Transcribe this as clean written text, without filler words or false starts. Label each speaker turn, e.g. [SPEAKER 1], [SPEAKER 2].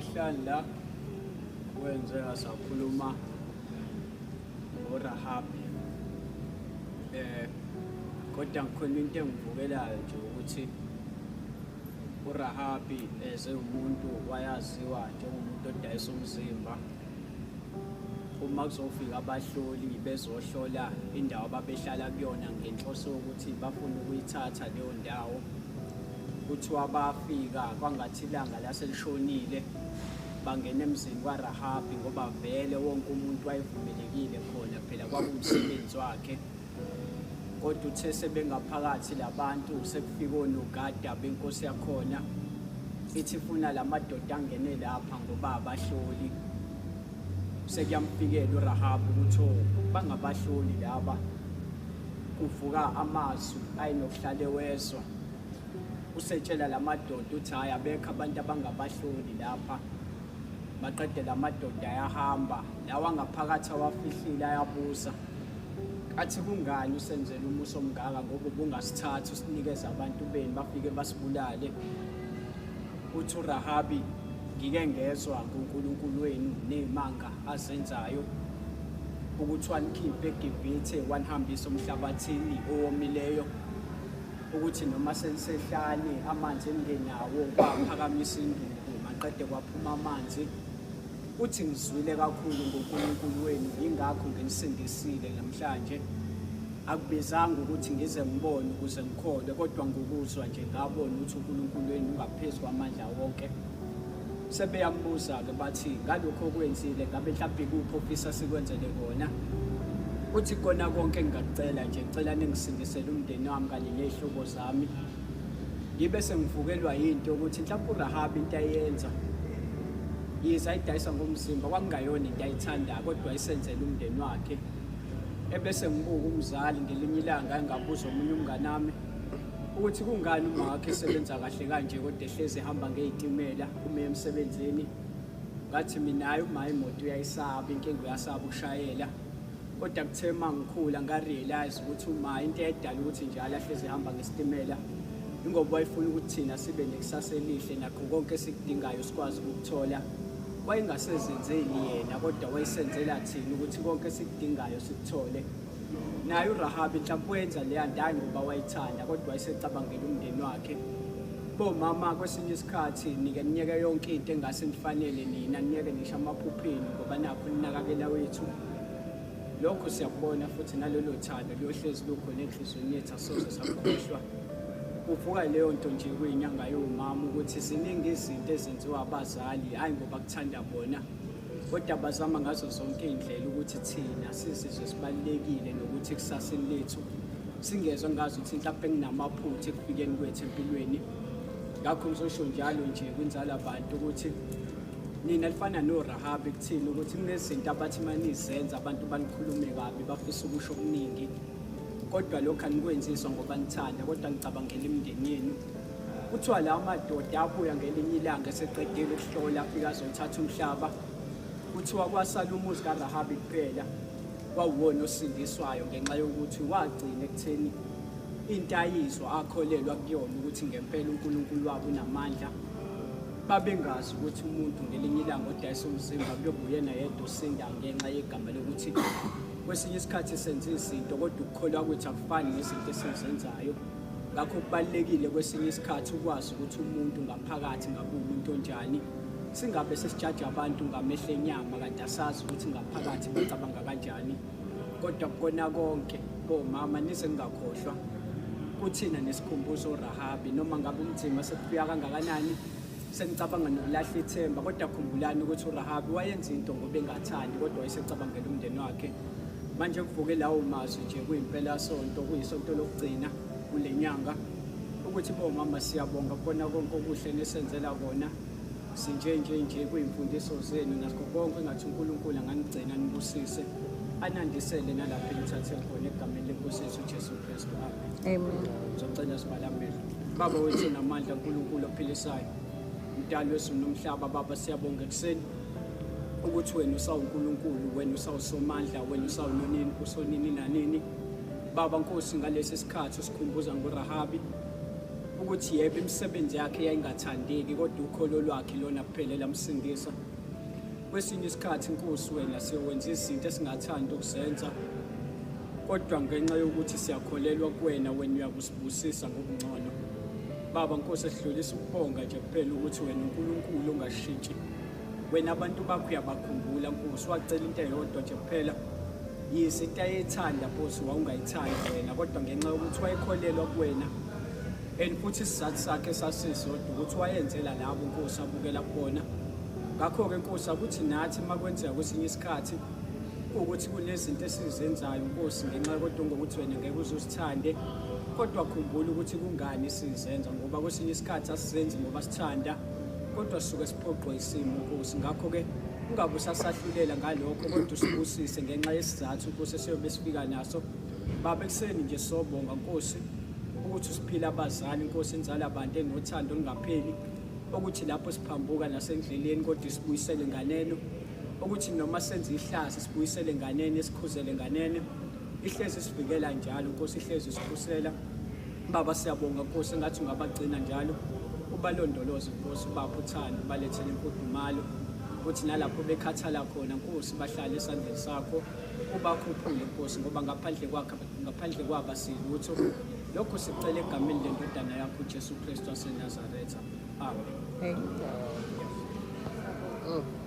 [SPEAKER 1] Ngolesihlanu la kwenzeka sakhuluma ngoRahabi. Kodwa ngikhona into engivukelayo nje ukuthi uRahabi eze umuntu wayaziwa njengomuntu odayisa umzimba. Uma kuzofika abahloli bezohlola indawo ababehlala kuyona ngenhloso yokuthi bafuna ukuyithatha leyo ndawo, kuthiwa bafika kwangathi ilanga laselishonile, bangena emzini kwaRahabi ngoba vele wonke umuntu wayevumelekile khona, phela kwakuwumsebenzi wakhe. Kodwa uthe sebengaphakathi labantu sekufika onogada benkosi yakhona, ithi ifuna la madoda angene lapha ngoba abahloli. Sekuyamfikela uRahabi ukuthi oh, bangabahloli laba. Kuvuka amazwi ayenokuhlale wezwa, usetshela la madoda uthi hhayi, abekho abantu abangabahloli lapha. Maqede la madoda ayahamba, lawa ngaphakathi awafihlile ayabuza athi kungani usenzela umusa omngaka ngoba ubungasithathi usinikeze abantu benu bafike basibulale. Uthi uRahabi, ngike ngezwa ngoNkulunkulu wenu nezimanga azenzayo, ukuthi wanikhiphe eGibhithe wanihambisa omhlabathini owomileyo, ukuthi noma senisehlane amanzi eningenawo kwaphakamisa induku maqede kwaphuma amanzi. Uthi ngizwile kakhulu ngoNkulunkulu wenu, yingakho nginisindisile namhlanje. Akubizanga ukuthi ngize ngibone ukuze ngikholwe, kodwa ngokuzwa nje ngabona ukuthi uNkulunkulu wenu ungaphezu kwamandla wonke. Sebeyambuza-ke bathi ngalokho okwenzile ngabe mhlawumbe ikuphi ofisa sikwenzele kona? Uthi kona konke engingakucela nje, ngicela ningisindisele umndeni wami kanye ney'hlobo zami. Ngibe sengivukelwa yinto yokuthi mhlawumbe uRahabi into ayenza yize ayidayisa ngomzimba kwakungayona into ayithandayo, kodwa wayesenzela umndeni wakhe. Ebese ngibuka umzali ngelinye ilanga engabuza omunye umngane wami ukuthi kungani uma wakhe esebenza kahle kanje kodwa ehlezi ehamba ngey'timela uma emsebenzini. Ngathi mina hhayi, uma imoto uyayisaba, inkinga uyasaba ukushayela. Kodwa kuthe uma ngikhula nga-realise ukuthi uma into eyayidala ukuthi njalo ahlezi ehamba ngesitimela ingoba wayefuna ukuthi thina sibe nekusasa elihle nakho konke esikudingayo sikwazi ukukuthola. Wayengasezenzeli yena kodwa wayesenzela thina ukuthi konke esikudingayo sikuthole. Naye uRahabi mhlawumbe wenza leya nto hhayi ngoba wayithanda kodwa wayesecabangela umndeni wakhe. Bomama kwesinye isikhathi nike niyeke yonke into engase nifanele nina, niyeke ngisho amaphupho enu ngoba nakho ninakakela wethu. Lokho siyakubona futhi nalolo thando luyohlezi lukhona enhliziyweni yethu, asoze sakukhohlwa. Kuvuka leyo nto nje kuyinyanga yomama ukuthi ziningi izinto ezenziwa abazali hhayi ngoba kuthanda bona, kodwa bazama ngazo zonke iy'ndlela ukuthi thina sizizwe sibalulekile nokuthi ekusaseni lethu singezwa ngazi ukuthi mhlawumbe kunamaphutha ekufikeni kwethu empilweni. Ngakho ngizosho njalo nje kwinzala bantu ukuthi nina lifana noRahabi kuthini ukuthi kunezinto abathi manizenza abantu banikhulume kabi, bafisa ukusho okuningi, kodwa lokhu anikwenziswa ngoba nithanda, kodwa nicabangela imindeni yenu. Kuthiwa lawo madoda abuya ngelinye ilanga eseqedile ukuhlola, afika azothatha umhlaba. Kuthiwa kwasala umuzi kaRahabi kuphela kwawuwona osindiswayo ngenxa yokuthi wagcina ekutheni into ayizwa akholelwa kuyona ukuthi ngempela uNkulunkulu wabo unamandla. Babengazi ukuthi umuntu ngelinye ilanga odayisa umzimba kuyobe uyena yedwa osinda ngenxa yegama lokuthi kwesinye isikhathi senza izinto kodwa ukukholwa kwethu akufani nezinto esizenzayo. Ngakho kubalulekile kwesinye isikhathi ukwazi ukuthi umuntu ngaphakathi ngabe umuntu onjani, singabe sesijaja abantu ngamehlo enyama kanti asazi ukuthi ngaphakathi bacabanga kanjani. Kodwa kukona konke bomama nize ningakhohlwa kuthina nesikhumbuzo uRahabi, noma ngabe umzimba sekufika kangakanani senicabanga nokulahla ithemba, kodwa khumbulani ukuthi uRahabi wayenza into ngoba engathandi, kodwa wayesecabangela umndeni wakhe. Manje kuvuke lawo mazwi nje kuyimpelasonto, kuyisonto lokugcina kule nyanga, ukuthi bomama siyabonga kubona konke okuhle nisenzela kona. Sinje nje nje kuyimfundiso zenu nakho konke, engathi uNkulunkulu anganigcina anibusise anandisele nalapho enithathe khona, egameni lenkosi yethu uJesu Kristu, amen.
[SPEAKER 2] Amen.
[SPEAKER 1] Ngizocela sibale amehlo. Baba wethu namandla, uNkulunkulu ophilisayo, mdali wezulu nomhlaba, Baba siyabonga ekuseni ukuthi wena usawuNkulunkulu, wena usawusomandla, wena usawunonini, usonini nanini. Baba Nkosi, ngalesi sikhathi usikhumbuza ngoRahabi. Ukuthi yebo imisebenzi yakhe yayingathandeki kodwa ukholo lwakhe lona kuphela lamsindisa. Kwesinye isikhathi Nkosi wena siyowenza izinto esingathandi ukuzenza kodwa ngenxa yokuthi siyakholelwa kuwena, wena uyakusibusisa ngokungcono. Baba Nkosi, sidlulisa ukubonga nje kuphela ukuthi wena uNkulunkulu ongashintshi. Wena abantu bakho uyabakhumbula Nkosi, wacela into eyodwa nje kuphela. Yize into ayethanda Nkosi wawungayithandi wena, kodwa ngenxa yokuthi wayekholelwa kuwena and futhi isizathu sakhe sasisodwa ukuthi wayenzela labo Nkosi abukela kubona. Ngakho-ke Nkosi, akuthi nathi uma kwenzeka kwesinye isikhathi ukuthi kunezinto esizenzayo Nkosi ngenxa kodwa ngokuthi wena ngeke uze usithande, kodwa khumbula ukuthi kungani sizenza, ngoba kwesinye isikhathi asizenzi ngoba sithanda, kodwa sisuke siphoqwe isimo Nkosi. Ngakho-ke ungabe usasahlulela ngalokho, kodwa usibusise ngenxa yesizathu Nkosi esiyobe sifika naso. Baba, ekuseni nje sobonga Nkosi ukuthi usiphile abazali Nkosi, inzala abantu enothando olungapheli, ukuthi lapho siphambuka nasendleleni kodwa isibuyisele nganeno, ukuthi noma senze ihlazo sibuyisele nganeno, sikhuzele nganeno, ihlezi sivikela njalo Nkosi, ihlezi sikhusela. Baba siyabonga Nkosi, engathi ungabagcina njalo, ubalondoloze Nkosi, ubaphe uthando, ubalethele imfudumalo, ukuthi nalapho bekhathala khona Nkosi bahlale esandleni sakho, ubakhuphule Nkosi, ngoba ngaphandle kwakhe, ngaphandle kwabo asilutho. Lokhu sicela egameni lendodana yakho uJesu Kristu waseNazaretha. Amen.
[SPEAKER 2] Amen.